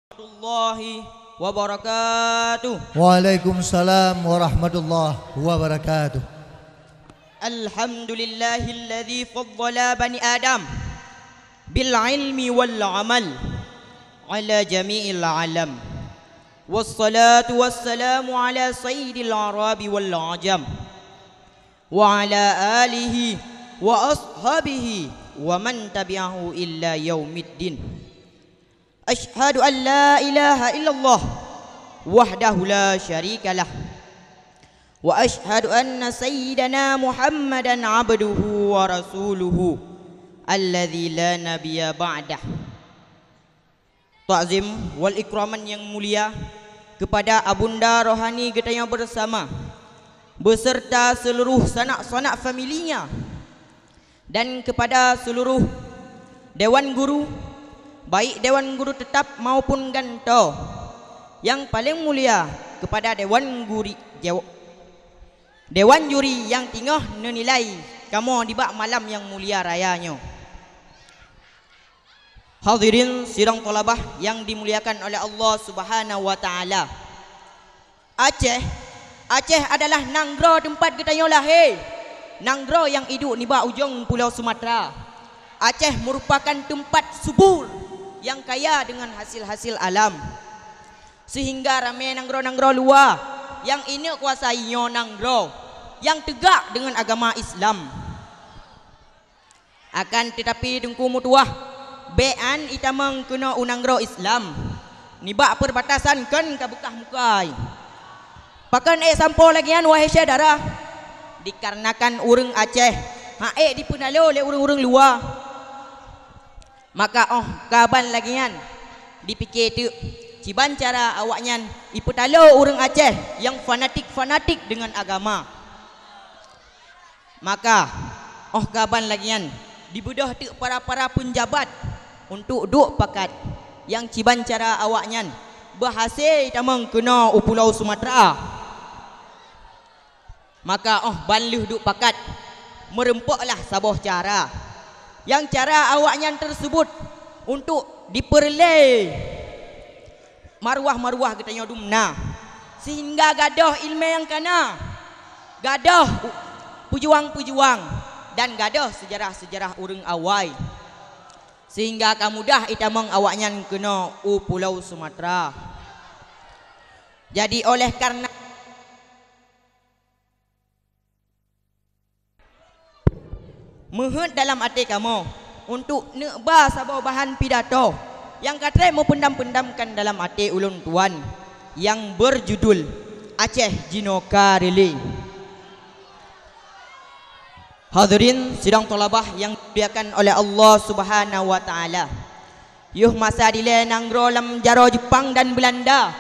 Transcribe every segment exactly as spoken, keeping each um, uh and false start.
Warahmatullahi wabarakatuh. Waalaikumsalam warahmatullahi wabarakatuh. Alhamdulillahilladzi faddala bani Adam bil ilmi wal amal ala jami'il alam. Wassalatu wassalamu ala sayyidil arabi wal ajam, wa ala alihi wa ashabihi wa man tabi'ahu illa yaumiddin. Asyhadu an la ilaha illallah wahdahu la syarikalah. Wa asyhadu anna sayyidana Muhammadan abduhu wa rasuluhu alladzi la nabiyya ba'dah. Takzim wal ikraman yang mulia kepada abunda rohani geutanyoe bersama, beserta seluruh sanak-sanak familinya, dan kepada seluruh dewan guru, baik dewan guru tetap maupun gantoe. Yang paling mulia kepada dewan guri-, jew-, dewan juri nyang teungoh neunilai kamoe nibak malam nyang mulia raya nyoe. Hadirin sidang thalabah nyang dimuliakan oleh Allah Subhanahu wa Ta'ala. Aceh, Aceh adalah nanggroe teumpat geutanyoe lahé, nanggroe nyang iduek nibak ujong Pulo Sumatra. Aceh meurupakan teumpat subur nyang kaya deungon hasil-hasil alam, seuhingga ramé nanggroe-nanggroe luwa nyang ineuk kuasai nyoe nanggroe nyang teugak deungon agama Islam. Akan teutapi, Teungku meutuwah, bék an itamong keunoe u nanggroe Islam, nibak perbatasan kon ka beukah mukai. Pakon ék sampoe lagée nyan, wahé syedara? Dikarenakan ureuëng Aceh han ék dipeutalo lé ureuëng-ureuëng luwa. Maka óh ka ban lagée nyan, dipike teuk kiban cara awaknyan ipeutalo ureuëng Aceh nyang fanatik-fanatik deungon agama. Maka, óh ka ban lagée nyan, dibeudôh teuk para-para peunjabat untuk duek pakat nyang kiban cara awaknyan beuhase itamong keunoe u Pulo Sumatra. Maka óh ban lheueh duek pakat, meurumpoklah saboh cara. Nyang cara awaknyan teuseubut untuk dipeureulee maruah-maruah geutanyoe dumna, seuhingga gadôh iéleumé nyang kana, gadôh u-, peujuang-peujuang, dan gadôh seujarah-seujarah ureuëng awai, seuhingga ka mudah itamong awaknyan keunoe u Pulo Sumatra. Jadi, oleh karena meuheuet dalam até kamoe untuk neuk ba saboh bahan pidato nyang ka treb meupendam-pendamkan dalam até ulôn tuan nyang beujudul Aceh Jinoe Ka Reulée. Hadirin sidang thalabah nyang dimuliakan oleh Allah Subhanahu wa Ta'ala. Yoh masa dilée nanggroe lam jaroe Jeupang dan Beulanda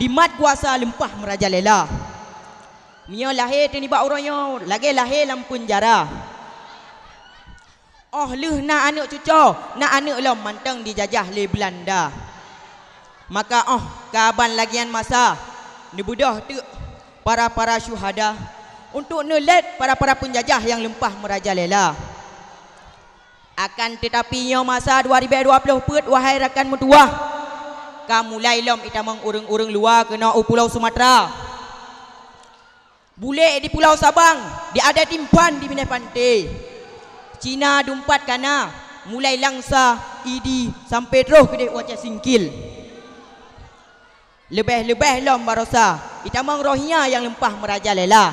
dimat kuasa leumpah meurajalela. Meunyoe lahé teunibak uroe nyoe lagée lahé lam peunjara. Óh lheueh na aneuëk cucoe, na aneuëk lom mantong jijajah lé Beulanda. Maka óh ka ban lagée nyan masa, neubeudôh teuk para-para syuhada untuk neulét para-para peunjajah nyang leumpah meurajalela. Akan teutapi nyoe masa dua ribée dua ploh peuet, wahai rakan meutuwah, ka mulai lom itamong ureuëng-ureuëng luwa keunoe u Pulo Sumatra. Bulek di Pulo Sabang, di Adat Timphan di binéh panté. Cina dumpat kana, mulai Langsa, Idi, sampoe troh keudeh u Aceh Singkil. Leubeh-leubeh lom barosa itamong Rohingya nyang leumpah meurajalela.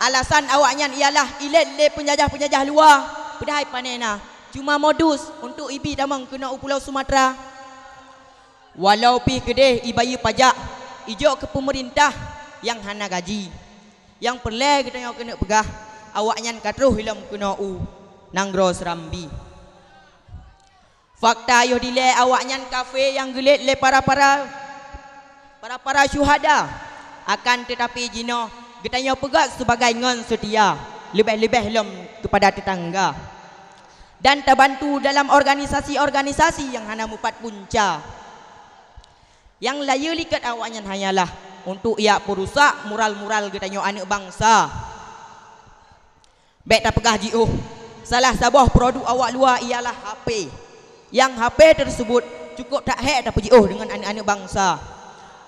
Alasan awaknyan ialah ilét lé peunjajah-peunjajah luwa, peudahai panena, cuma modus untuk ibi tamong keunoe u Pulo Sumatra. Walau pih keudeh ibayeue pajak, ijok keu peumeurintah nyang hana gaji. Nyang peureulée geutanyoe keuneuk peugah, awaknyan ka troh ilom keunoe u nanggroe Seurambi. Fakta yoh dilée awaknyan kafé nyang geulét lé para-para, para-para syuhada. Akan teutapi jinoe geutanyoe peugét sibagai ngon seutia, leubeh-leubeh lom keupada teutangga, dan tabantu dalam organisasi-organisasi nyang hana mupat punca. Nyang layeue likot awaknyan hanyalah untuk jak peurusak mural-mural geutanyoe aneuëk bansa. Bék tapeugah jiôh, salah saboh produk awak luwa ialah H P. Nyang H P teuseubut cukôp that hék tapeujiôh deungon aneuk-aneuk bansa.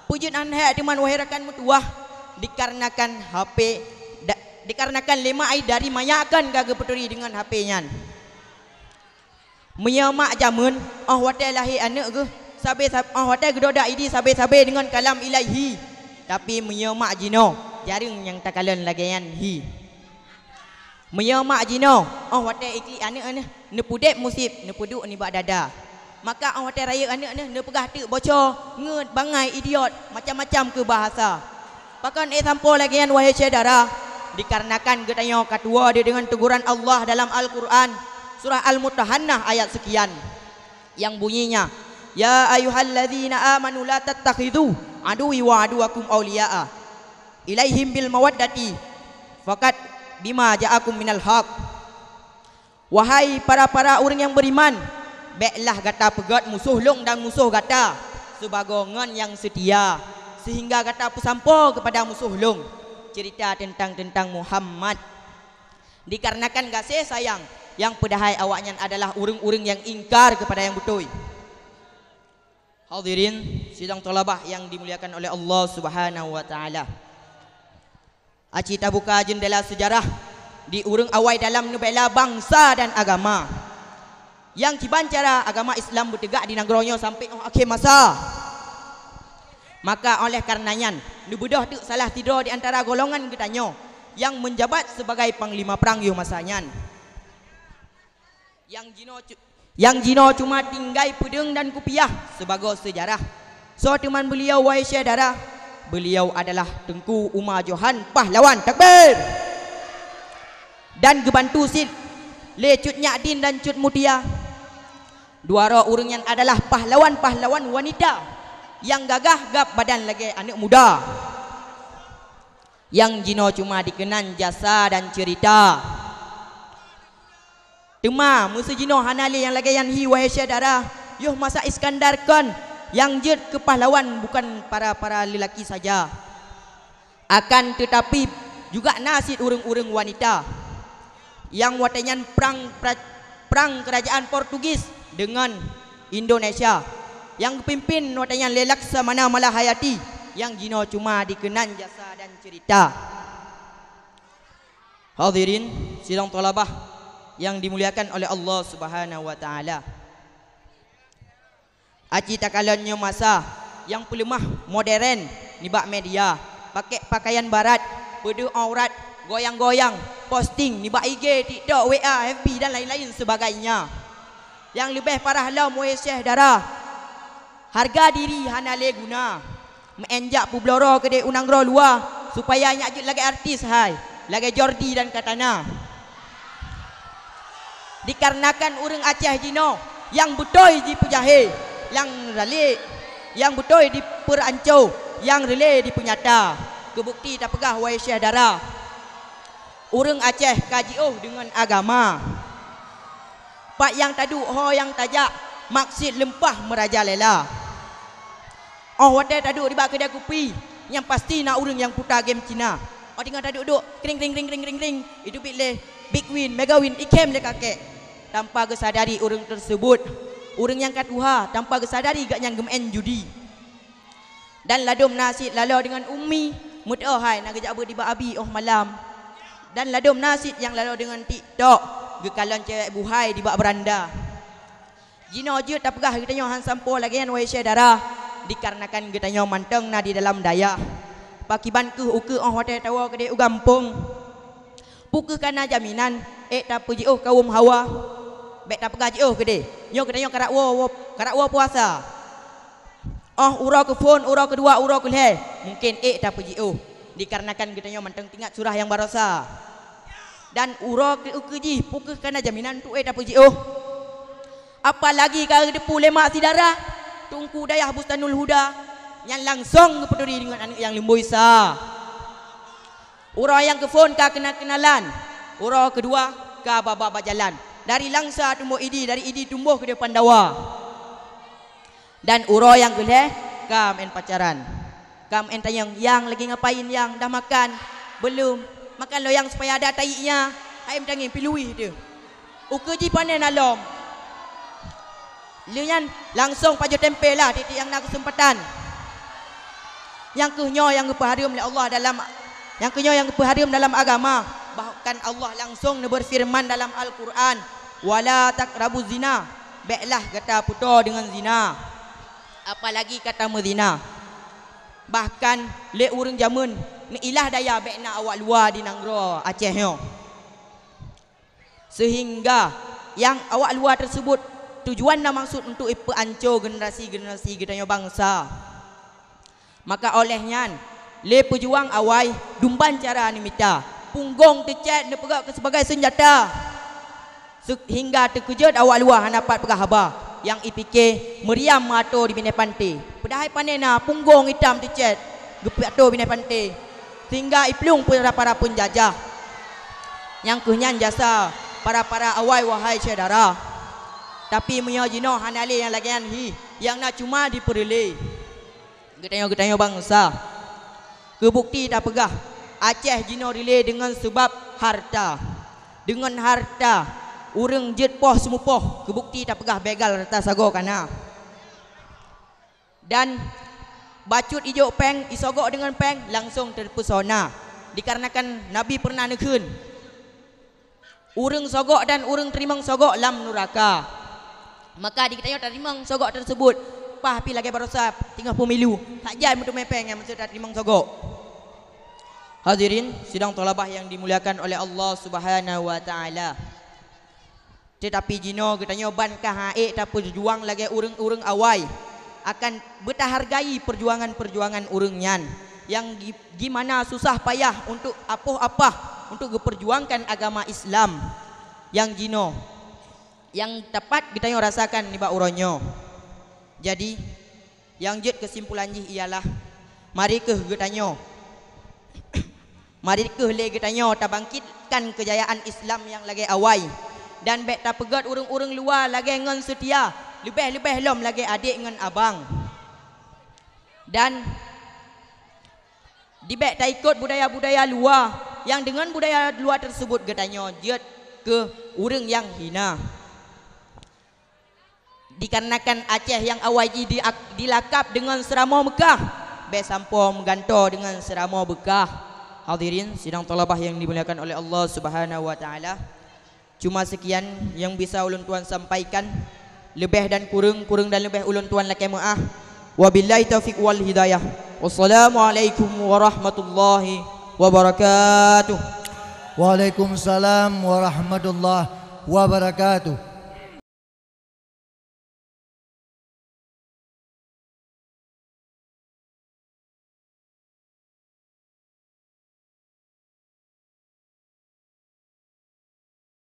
Peue jeuet han hék teuma, wahai rakan meutuwah, dikarenakan H P, da-, dikarenakan lé mak ai dari manyak kon ka geupeuturi deungon H P nyan. Meunyoe mak jameun, óh watée lahé aneuk geuh, sabe-sab-, óh watée geudoda Idi sabe-sabe deungon kalam Ilahi. Tapi meunyoe mak jinoe, jareueng nyang takalon lagée nyan hi. Meunyoe mak jinoe, óh watée iklik aneuk neuh, neupeudeb museb, neupeuduek nibak dada. Maka óh watée rayeuk aneuk neuh, neupeugah teuk boco, ngeut, bangai, idiot, macam-macam keu bahasa. Pakon ék sampoe lagée nyan, wahai syedara? Dikarenakan geutanyoe ka tuwoe deuh deungon teguran Allah dalam Al-Qur'an, surah Al-Mutahannah ayat sekian, nyang bunyinya, "Ya ayyuhalladzina amanu la tattakhidzu aduwwi wa aduwwakum auliya'a ilaihim bil mawaddati faqad bima ja'akum minal haq." Wahai para-para ureuëng nyang beuriman, béklah gata peugét musoh lôn dan musoh gata sibagoe ngon nyang seutia, seuhingga gata peusampoe keupada musoh lôn ceurita teuntang-teuntang Muhammad. Dikarenakan gaséh sayang, nyang peudahai awaknyan adalah ureuëng-ureuëng nyang ingkar keupada nyang beutôi. Hadirin sidang thalabah nyang dimuliakan oleh Allah Subhanahu wa Taala. Aci tabuka jeundela seujarah di ureuëng awai dalam neubela bansa dan agama. Nyang kiban cara agama Islam beuteugak di nanggroe nyoe sampoe óh akhé masa. Maka oleh kareuna nyan, neubeudôh teuk salah sidroe di antara golongan geutanyoe nyang meunjabat sibagai panglima prang yoh masa nyan. Nyang jinoe cu-, nyang jinoe cuma tinggai peudeueng dan kupiah sibagoe seujarah. Soe teuma beuliau, wahai syedara? Beuliau adalah Teungku Uma Johan Pahlawan. Takbir! Dan geubantu cit lé Cut Nyak Din dan Cut Mutia. Dua droe ureuëng nyan adalah pahlawan-pahlawan wanita nyang gagah gab badan lagée aneuk muda. Nyang jinoe cuma dikeunan jasa dan ceurita. Teuma meuseujinoe hana lé nyang lagée nyan hi, wahai syedara. Yoh masa Iskandar kon nyang jeuet keu pahlawan, bukon para-para leulaki saja. Akan teutapi, juga na cit ureuëng-ureuëng wanita nyang watée nyan prang pra-, prang keurajaan Portugis deungon Indonesia, nyang geupimpén watée nyan lé Laksamana Malahayati, nyang jinoe cuma dikeunan jasa dan ceurita. Hadirin sidang thalabah nyang dimuliakan oleh Allah Subhanahu wa Taala. Aci takalon nyoe masa nyang peuleumah modern nibak media, pakèk pakaian barat, peudeuh aurat, goyang-goyang, posting nibak I G, TikTok, W A, F B dan lain-lain seubagainya. Nyang leubeh parah lom, wahé syedara, hareuga diri hana lé guna. Meu'en jak peubloe droe keudeh u nanggroe luwa, supaya nyak jeuet lagée artis hai, lagée Jordi dan Katana. Dikarenakan ureuëng Aceh jinoe nyang beutôi jipeujahé, nyang ralek, nyang beutôi dipeurancô, nyang reulée dipeunyata. Keu bukti tapeugah, wahé syedara, ureuëng Aceh ka jiôh deungon agama. Pat nyang taduek, ho nyang tajak, mak cit leumpah meurajalela. Óh watée taduek nibak keudée kupi, nyang pasti na ureuëng nyang puta game Cina. Óh teungoh taduek-duek, kring, kring, kring, kring, kring, kring, iteubiet lé Big Win, Mega Win, ikhém lé kakek. Tanpa geusadari ureuëng teuseubut, ureuëng nyang ka tuha, tanpa geusadari gobnyan geumeu'en judi. Dan ladôm na cit laloe deungon Ummi, meuteu'oh hai na geujak beuet nibak abi óh malam. Dan ladôm na cit nyang laloe deungon TikTok, geukalon cewek buhai nibak beuranda. Jinoe jeuet tapeugah geutanyoe han sampoe lagée nyan, wahé syedara, dikarenakan geutanyoe mantong na di dalam dayah. Pakriban kheueh ukeue óh watée tawoe keudeh u gampông? Peu kheueh ka na jaminan ék tapeujiôh kawôm hawa? Bék tapeugah jiôh keudeh. Nyoe geutanyoe karap woe, woe, karap woe puasa. Óh uroe keuphon, uroe keudua, uroe keulhée, mungken ék tapeujiôh, dikarenakan geutanyoe mantong teuingat surah nyang barosa. Dan uroe keu-, ukeue jih, peu kheueh ka na jaminan untuk ék tapeujiôh? Apalagi ka geuteupeue lé mak syedara, Teungku Dayah Bustanul Huda, nyan langsong geupeuturi deungon aneuk nyang lumboi sa. Uroe nyang keuphon ka keunan-keunalan, uroe keudua ka babah bajalan. Dari Langsa tumbôk Idi, dari Idi tumbôh keudeh Pandawa. Dan uroe nyang keulhée ka meu'en pacaran. Ka meu'en tanyong, "Yang lagi ngapain, Yang? Dah makan?" "Belum." "Makan lo, Yang, supaya ada taiknya." Hai meutangieng, pi luwih teuh. Ukeue jih pane na lom. Lheueh nyan langsong pajoh tempe lah tieb-tieb nyang na keuseumpatan. Nyang kheueh nyoe nyang geupeuhareuem lé Allah dalam, nyang kheueh nyoe nyang geupeuhareuem dalam agama. Bahkan Allah langsong neubeufeureuman dalam Al-Qur'an, "Wala taqrabuz zina." Béklah gata peutoe deungon zina, apalagi gata meuzina. Bahkan lé ureuëng jameun neuilah daya bék na awak luwa di nanggroe Aceh nyoe. Seuhingga nyang awak luwa teuseubut tujuan na maksud untuk ipeuanco generasi-generasi geutanyoe bansa. Maka óh lheueh nyan, lé peujuang awai dumban cara neumita, punggong teucét neupeugét keu sibagai seunjata. Seuhingga teukeujot awak luwa hana pat peugah haba, nyang ipike meuriam meuato di binéh panté. Padahai pané na punggong itam teucét geupeuato binéh panté, seuhingga iplueng para-para peunjajah. Nyang kheueh nyan jasa para-para awai, wahai syedara. Tapi meunyoe jinoe hana lé nyang lagée nyan hi, nyang na cuma dipeureulée geutanyoe-geutanyoe bansa. Keu bukeuti tapeugah, Aceh jinoe reulée deungon seubab harta. Deungon harta, ureuëng jeuet poh seumupoh, keu bukeuti tapeugah begal rata sagoe kana. Dan bacut ijok péng, isogok deungon péng, langsong teupeusona. Dikarenakan Nabi peureunah neukheun, "Ureuëng sogok dan ureuëng teurimong sogok lam nuraka." Maka di geutanyoe tateurimong sogok teuseubut, paih pih lagée baroesa teungoh peumilu, hak jai meuteumé péng nyang meuseuti tateurimong sogok. Hadirin sidang thalabah nyang dimuliakan oleh Allah Subhanahu wa Taala. Teutapi jinoe geutanyoe ban ka han ék tapeujuang lagée ureuëng-ureuëng awai, akan beutahargai peujuangan-peujuangan ureuëng nyan, nyang gi-, gimana susah payah untuk apoh apah untuk geupeujuangkan agama Islam nyang jinoe, nyang tepat geutanyoe rasakan nibak uroe nyoe. Jadi, nyang jeuet keusimpulan jih ialah, mari kheueh geutanyoe, mari kheueh lé geutanyoe tabangkitkan keujayaan Islam nyang lagée awai, dan bék tapeugét ureuëng-ureuëng luwa lagée ngon seutia, leubeh-leubeh lom lagée adék ngon abang. Dan dibék taikot budaya-budaya luwa, nyang deungon budaya luwa teuseubut geutanyoe jeuet keu ureuëng nyang hina. Dikarenakan Aceh nyang awai jih di-, dilakab deungon Seuramoe Meukah, bék sampoe meugantoe deungon Seuramoe Beukah. Hadirin sidang thalabah nyang dimuliakan oleh Allah Subhanahu wa Taala. Cuma seukian nyang bisa ulôn tuan sampaikan. Leubeh dan kureueng, kureueng dan leubeh ulôn tuan lakée meuáh. Wabillahi taufiq wal hidayah. Wassalamualaikum warahmatullahi wabarakatuh. Waalaikumsalam warahmatullahi wabarakatuh.